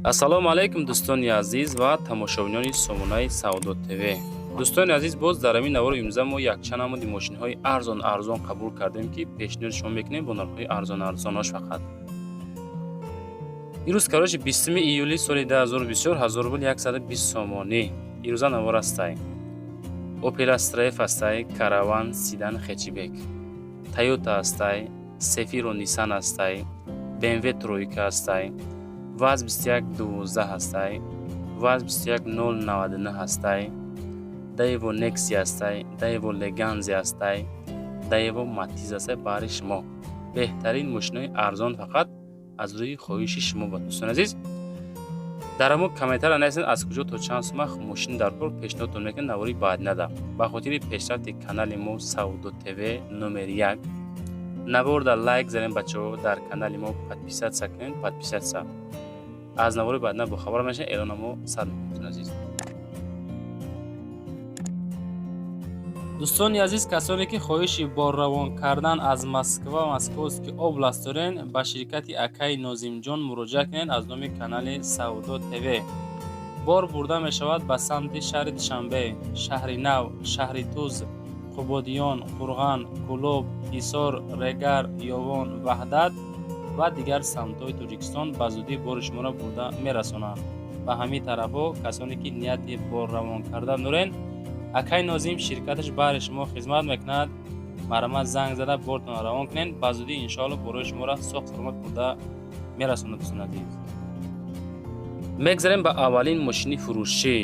Ассалому алайкум, дӯстони азиз ва тамошобинони сомонаи Савдо ТВ. Дӯстони азиз, боз дар ҳамин навори имрӯза мо якчанд намуди мошинҳои арзон арзон қабул кардем, ки пешниҳоди шумо мекунем бо нархҳои арзон арзонош фақат. Ирӯз, короче, 20 июли соли 2024, 1000 рубл 120 сомонӣ. Ирӯза навор ҳастай. Opel Astra F ҳастай, Караван, седан, хэтчбек. Toyota ҳастай, Cefiro Nissan ҳастай, BMW тройка ҳастай, ВАЗ 2112 ҳастай, ВАЗ 21099 ҳастай, Daewoo Nexia ҳастай, Daewoo Leganza ҳастай, Daewoo Matiz ҳастай. Баҳри шумо беҳтарин мошинои арзон фақат аз рӯи хоҳиши шумо ба дӯстони азиз. Дар ҳамо комментария нависед, аз куҷо то чанд сума мошин дар кор, пешниҳодтон мекунем навори баъд нада. Ба хотири пешрафти канали мо Савдо ТВ номер як наворда лайк занем, бачаҳо, дар канали мо подписаться кунед, подписаться. Аз навори баъдна бохабар мешавед, эълона мо сар мекунем, азиз. Дӯстони азиз, касоне ки хоҳиши борравон кардан аз Москва, Московский область дорен, ба ширкати акаи Нозимҷон муроҷиат кунед. Аз номи канали Савдо ТВ бор бурда мешавад ба самти шаҳри Душанбе, Шаҳри Нав, Шаҳри Туз, Қубодиён, Қурған, Кӯлоб, Ҳисор, Регар, Ёвон, Ваҳдат ва дигар самтҳои Тоҷикистон. Ба зудӣ бори шуморо бурда мерасонанд ба ҳамин тарафҳо. Касоне ки нияти борравон кардан дорен, акаи Нозим ширкаташ баҳри шумо хизмат мекунад. Марҳамат, занг зада бортонро равон кунед. Ба зудӣ, иншоалло, борои шуморо соғ саломат бурда мерасонад. Дӯстони азиз, мегзарем ба аввалин мошини фурӯшӣ.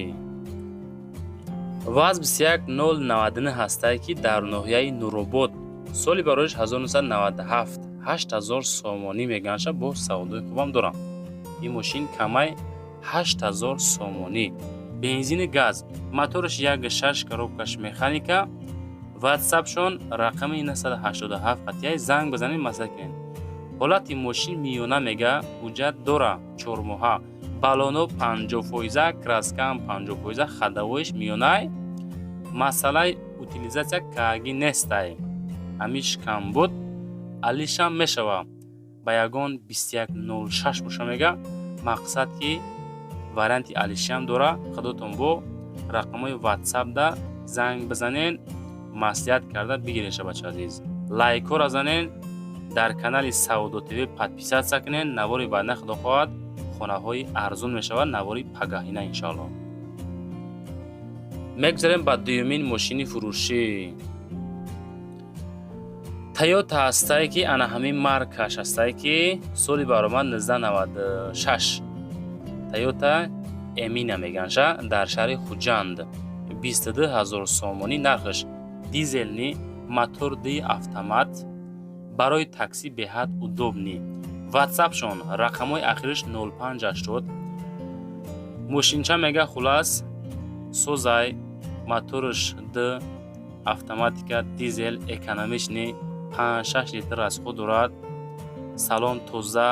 ВАЗ 21099 ҳастае, ки дар ноҳияи Нуробод, соли бароиш 1997, 8000 сомонӣ меганша. Бо савдои хубам дорам. Ин мошин камай 8000 сомонӣ, бензини газ, мотораш 1,6, коробкаш механика. Ватсапшон рақами 987 қатияй, занг бизанед, маслиҳат кунед. Ҳолати мошин миёна мега, ҳуҷҷат дора 4 моҳа, баллоно 50%, краскаам 50%, ходовойш миёнай, масъалаи утилизация кааги нестай, ҳамиш камбуд алишам мешава. Ба ягон 2106 боша мега, мақсад ки варианти алишиам дора. Худотон бо рақамҳои ватсапда занг бизанен, маслиҳат карда бигиреша. Бача азиз, лайкҳоро занен, дар канали Савдо ТВ подписаться кунен. Навори баъдна, худо хоҳад, хонаҳои арзон мешавад, навори пагаҳина, иншоалло. Мегузарем ба дуюмин мошини фурӯшӣ. Тойота ҳастае, ки ана ҳамин маркаш ҳастае, ки соли баромад 1996, Тойота Эмина меганша, дар шаҳри Хуҷанд, 22 ҳазор сомонӣ нархаш, дизельный, мотор ди автомат, барои такси беҳад удобный. Ватсапшон рақамҳои ахириш 0580. Мошинча мега, хулас, созай, мотораш д автоматика, дизел, экономичный, 5-6 литр расход дорад, салон тоза,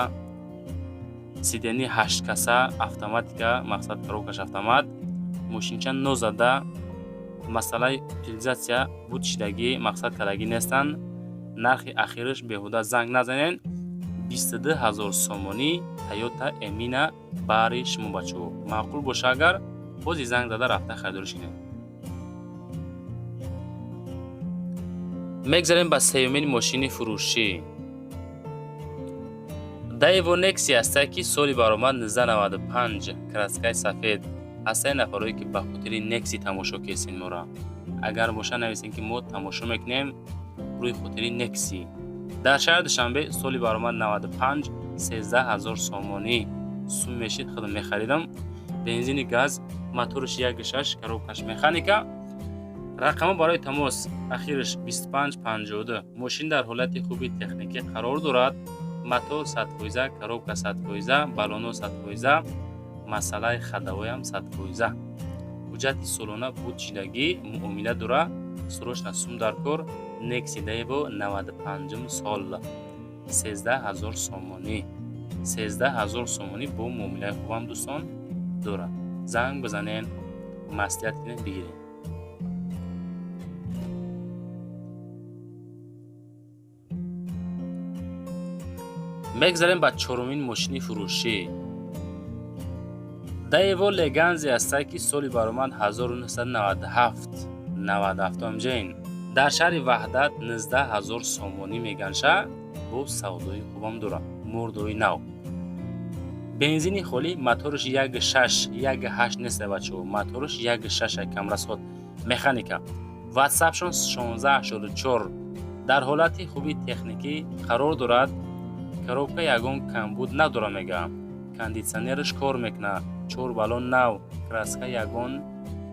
сиденье ҳашткаса, автоматика, мақсад коробкаш автомат. Мошинча нозада, масъалаи утилизация буд шидагӣ, мақсад кардагӣ нестанд. Нархи ахириш, беҳуда занг назанед, 22 ҳазор сомонӣ. Тойота Эмина баҳри шумо, бачаҳо, маъқул боша агар, бози занг зада рафта харидориш кунед. Мегзарем ба сеюмин мошини фурӯшӣ. Daewoo Nexia ҳастае, ки соли баромад 1995, краскаи сафед ҳастаи. Нафарое ки ба хотири Некси тамошо кесен мора, агар боша, нависем, ки мо тамошо мекунем рӯи хотири Некси. Дар шаҳри Душанбе, соли баромад 95, 13 ҳазор сомонӣ сум мешид, худам мехаридам. Бензини газ, мотораш 1,6, коробкаш механика. Рақамҳо барои тамос ахираш 2552. Мошин дар ҳолати хуби техникӣ қарор дорад, мотор 100%, коробка 100%, баллоно 100%, масъалаи ходовойам 100%, ҳуҷҷати солона буд шидагӣ, муомила дора. Срочно сум дар кор. Некси Daewoo 95 сол, 13 ҳазор сомонӣ, 13 ҳазор сомонӣ, бо муомилаи хубам, дӯстон, дорад. Занг бизанен, маслиҳат кунед, бигиред. Мегзарем ба чорумин мошини фурӯшӣ. Daewoo Leganza ҳастае, ки соли баромад 1997, 97 ҷейн, дар шаҳри Ваҳдат 19 000 сомонӣ меганша. Бо савдои хубам дорад, мурдои нав, бензини холӣ, мотораш 1.6, 1.8 нест, бачаҳо, мотораш 1.6, камрасход, механика. Ватсапшон 1684. Дар ҳолати хуби техникӣ қарор дорад, коробка ягон камбуд надорад, мегӯям, кондитсионераш кор мекунад, чор баллон нав, краска ягон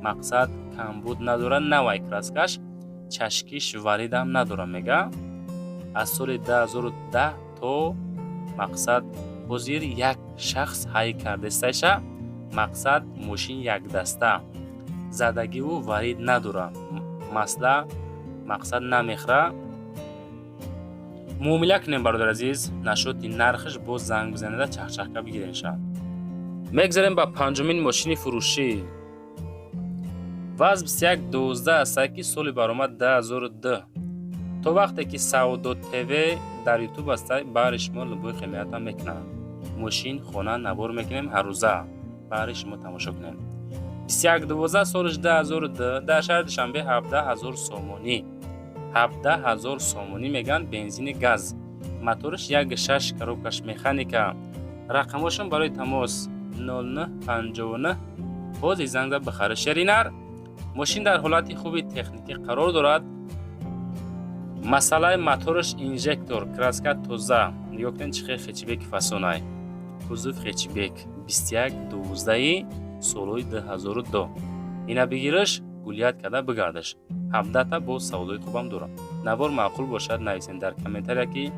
мақсад камбуд надорад, навай краскаш, чашкиш варидам надорад, мега. Аз соли 2010 то мақсад ҳозир як шахс ҳай кардесташа. Мақсад, мошин якдаста, задагиву варид надорад, масла мақсад намехӯра. Муомила кунем, бародар азиз, нашоти нархаш боз занг бизанеда, чахчахка бигиренша. Мегзарем ба панҷумин мошини фурӯшӣ. ВАЗ 2112 астае, ки соли баромад 2002. То вақте ки Савдо ТВ дар Ютуб аста, баҳри шумо любой химията мекунад. Мошин, хона набор мекунем ҳаррӯза, баҳри шумо тамошо кунем. 2112, солаш 2002, дар шаҳри Душанбе 17 000 сомонӣ, 17 000 сомонӣ мегӯянд. Бензини газ, мотораш 1.6, коробкаш механика. Рақамошон барои тамос 0959. Бози занг зад, бихара шеринар. Мошин дар ҳолати хуби техникӣ қарор дорад. Масъалаи мотораш инжектор, краска тоза. Нигоҳ кунед, чӣ хел хэтчбеки фасонай, кузов хэтчбек, 2112 солҳои 2002. Ина бигираш, гулять карда бигардаш. 17-та боз савдои хубам дорам. Навор маъқул бошад, нависем дар комментария, ки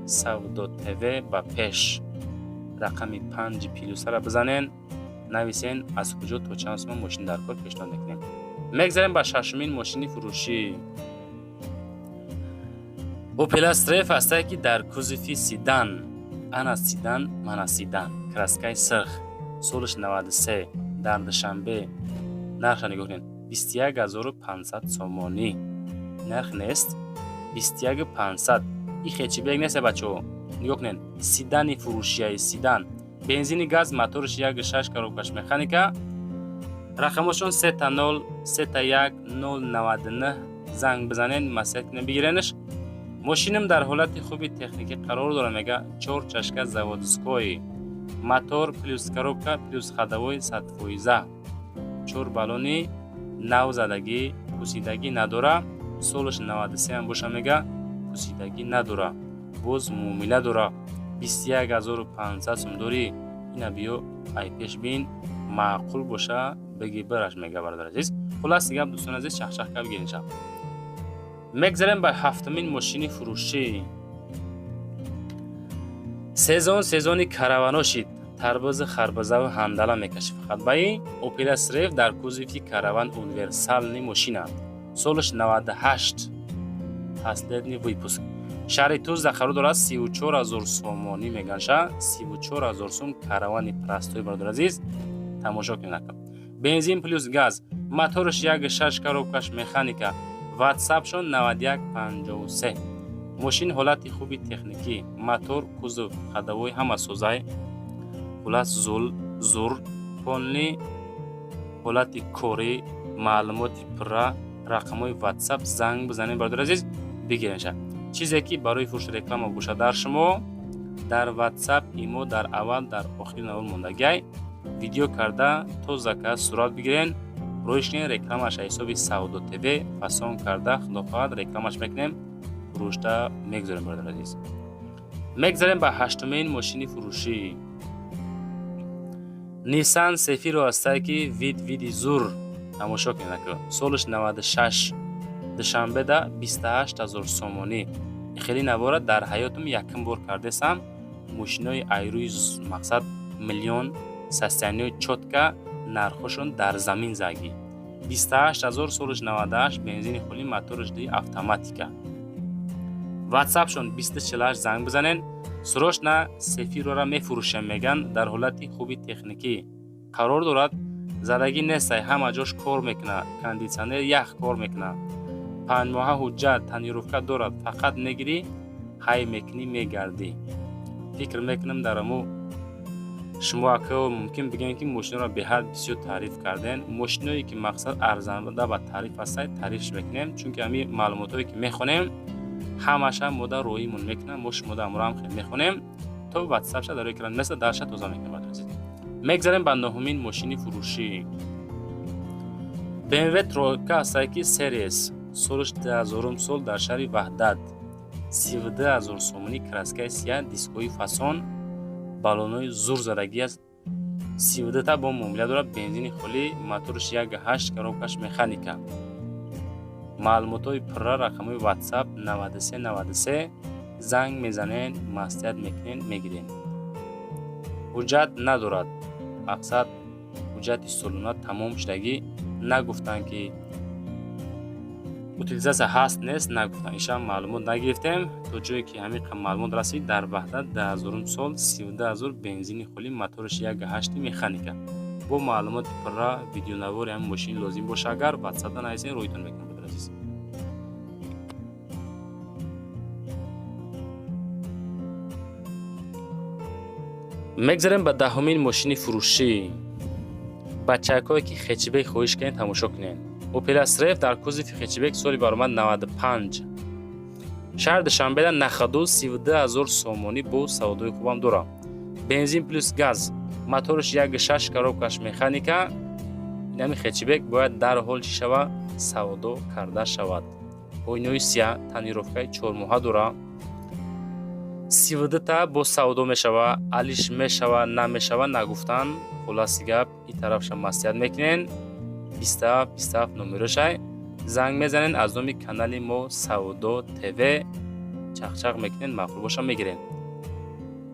Савдо ТВ ба пеш. Рақами панҷи плюсара бизанен, нависен, аз куҷо то чанд сума мошин дар кор, пешниҳод мекунем. Мегзарем ба шашумин мошини фурӯшӣ. Опел Астра ҳастае, ки дар кузови седан. Ана седан, мана седан, краскаи сирх, солаш 93, дар Душанбе. Нархша нигоҳ кунед: 21 500 сомонӣ. Нарх нест, 21 500. И хэтчбек нест, бачаҳо, нигоҳ кунед, седани фурӯшияи седан, бензини газ, мотораш 1.6, коробкаш механика. Рақамошон 000 111 099. Занг бизанед, маслиҳат кунед, бигиренаш. Мошинам дар ҳолати хуби техникӣ қарор дорад, мега, чор чашка заводской, мотор плюс коробка плюс ходовой 100%, чор баллони нав задагӣ, пусидагӣ надора. Солаш 93 боша, мега, пусидагӣ надора, боз муомила дора. 21 500 сум дорӣ, ина биё, ай пеш бин, маъқул боша, биги, бираш, мега, бародар азиз. Хулоси гап, дӯстони азиз, чахчахка бигиринша. Мегзарем ба ҳафтумин мошини фурӯшӣ. Сезон сезони каравано шид, тарбузи, харбузаву ҳандала мекаши фақат. Ба ин Опел Астра дар кузови караван, универсальный мошина, солаш 98, последний выпуск, шаҳри Тузда қарор дорад. 34 000 сомонӣ меганша, 34 000 сум, каравани простой. Бародар азиз, тамошо кунед: бензин плюс газ, мотораш 1.6, коробкаш механика. Ватсапшон 9153. Мошин ҳолати хуби техникӣ, мотор, кузов, ходовой ҳама созай. Хулас, зул зур, полный ҳолати корӣ. Маълумоти пурра рақамҳои Ватсап, занг бизанед, бародар азиз, бигиренша. Чизе ки барои фурӯши реклама бошад, дар шумо дар Ватсап имо дар аввал, дар охири навор мондагиай. Видео карда, тоза карда сурат бигирен, роиш кунед. Рекламаш ҳисоби Савдо ТВ фасон карда, худо хоҳад, рекламаш мекунем, фурӯшта мегузорем. Бародар азиз, мегзарем ба ҳаштумин мошини фурӯшӣ. Nissan Сефиро ҳастае, ки вид види зур, тамошо кунед, солаш 96, Душанбеда 28 000 сомонӣ. Хеле навора дар ҳаётам якум бор кардесам. Мошинои айрӯи мақсад миллион, состояниҳои чётко, нархҳошон дар замин загӣ. 28 000, солаш 98, бензини холи, мотораш ди автоматика. Ватсапшон 2048, занг бизанен срочно. Сефирора мефурӯшем, меган. Дар ҳолати хуби техникӣ қарор дорад, задагӣ нестай, ҳама ҷош кор мекунад, кондитсионер ях кор мекунад, 5 моҳа ҳуҷҷат, тонировка дорад. Фақат мегирӣ, ҳай мекунӣ, мегардӣ. Фикр мекунам, дар аму Шумо ака мумкин бигӯем, ки мошиноро беҳад бисёр таъриф кардем. Мошиное ки мақсад арзанда ба таъриф ҳастад, таърифш мекунем, чунки ҳамин маълумотҳое ки мехонем, ҳамаша мода роҳимон мекунам. Мо шумо ҳамроҳам хел мехонем то ватсапша дар экран меса дарша тоза мекунем. Мегзарем ба нуҳумин мошини фурӯшӣ. BMW тройка ҳастае, ки Series, солаш 2000 сол, дар шаҳри Ваҳдат, 32 000 сомонӣ. Краскаи сия, дискҳои фасон, баллонҳои зур задагӣ аст. 32 та бо муомила дорад. Бензини холӣ, мотораш 1,8, коробкаш механика. Маълумотҳои пурра, рақамҳои WhatsApp 93 93, занг мезанен, маслиҳат мекунен, мегирен. Ҳуҷҷат надорад, мақсад, ҳуҷҷати солона тамом шудагӣ. Нагуфтанд, ки утилизация ҳаст, нест, нагуфтанд. Ишам маълумот нагирифтем. То ҷое ки ҳамин маълумот расид, дар Ваҳдат, 2000-ум сол, 32 000, бензини холӣ, мотораш 1,8, механика. Бо маълумоти пурра, видеонавори ҳамин мошин лозим боша, агар ватсапда нависен, роҳитон мекунам, бародари азиз. Мегзарем ба 10-умин мошини фурӯшӣ. Бачакҳое ки хэтчбек хоҳиш кунед, тамошо кунед. Opel Astra дар кузови хэтчбек, соли баромад 95, шаҳри Душанбеда, на ходу, 32 000 сомонӣ. Бо савдои хубам дорам. Бензин плюс газ, мотораш 1,6, коробкаш механика. Инами хэтчбек бояд дарҳол чӣ шава? Савдо карда шавад. Оинои сия, тонировкаи чормоҳа дора. 32 та бо савдо мешава. Алиш мешава, намешава, нагуфтан. Хулоси гап, и тарафша маслиҳат мекунен. 27 27 номерошай, занг мезанен, аз номи канали мо Савдо ТВ чақчақ мекунен, маъқул боша, мегирем.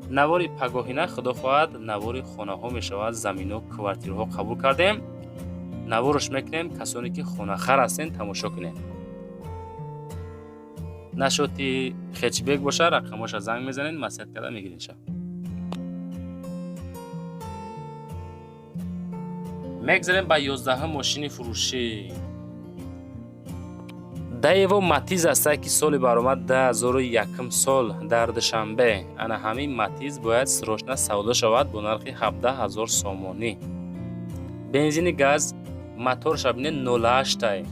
Навори пагоҳина, худо хоҳад, навори хонаҳо мешавад. Замино, квартираҳо қабул кардем, наворош мекунем. Касоне ки хонахар ҳастен, тамошо кунед. Нашоти хэтчбек боша, рақамоша занг мезанед, маслиҳат карда мегиренша. Мегзарем ба 11-ум мошини фурӯшӣ. Даево Матиз астае, ки соли баромад 2001 сол, дар Душанбе. Ана ҳамин Матиз бояд срочно савдо шавад бо нархи 17 000 сомонӣ. Бензини газ, моторша бинед, 08-ай.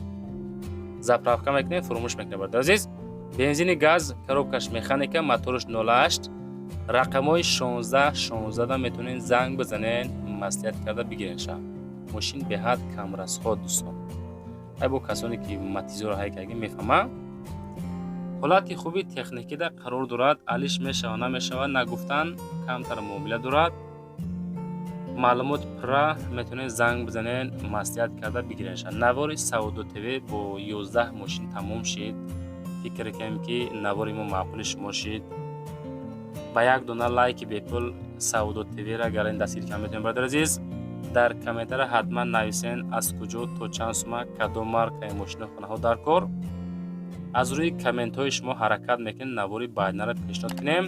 Заправка мекунем, фурӯмӯш мекунем, бародари азиз. Бензини газ, коробкаш механика, мотораш 08, рақамҳои 16 16 метавонед занг бизанед, маслиҳат карда бигиренша. Мошин беҳад камрасход, дӯстон. Ай бо касоне ки Матизоро ҳай кардаги, мефаҳмад. Ҳолати хуби техникида қарор дорад. Алиш мешава, намешава, нагуфтан. Камтар муомила дорад. Маълумоти пурра метавонед занг бизанед, маслиҳат карда бигиренша. Навори Савдо ТВ бо 11 мошин тамом шид. Фикр кунем, ки навори мо маъқули шумо шид. Ба як дона лайки бепул Савдо ТВра гарани дастгир кам метавонед, бародари азиз. Дар комментария ҳатман нависен, аз куҷо, то чанд сума, кадом маркаи мошину хонаҳо дар кор. Аз рӯи комментҳои шумо ҳаракат мекунем, навори баъднаро пешниҳод кунем.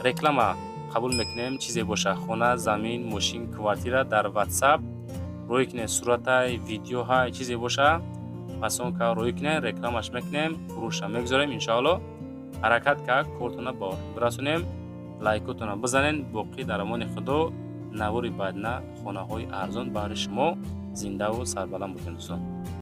Реклама қабул мекунем, чизе боша: хона, замин, мошин, квартира, дар WhatsApp рӯй кунед, суратай, видеоҳай, чизе боша, пасонка рӯй кунед, рекламаш мекунем, фурӯша мегузорем, иншоалло. Ҳаракат кард, кортона ба бирасонем. Лайкотона бизанед. Боқӣ дар амони Худо. Навори баъдна, хонаҳои арзон баҳри шумо. Зиндаву сарбаланд бошед, дӯстон.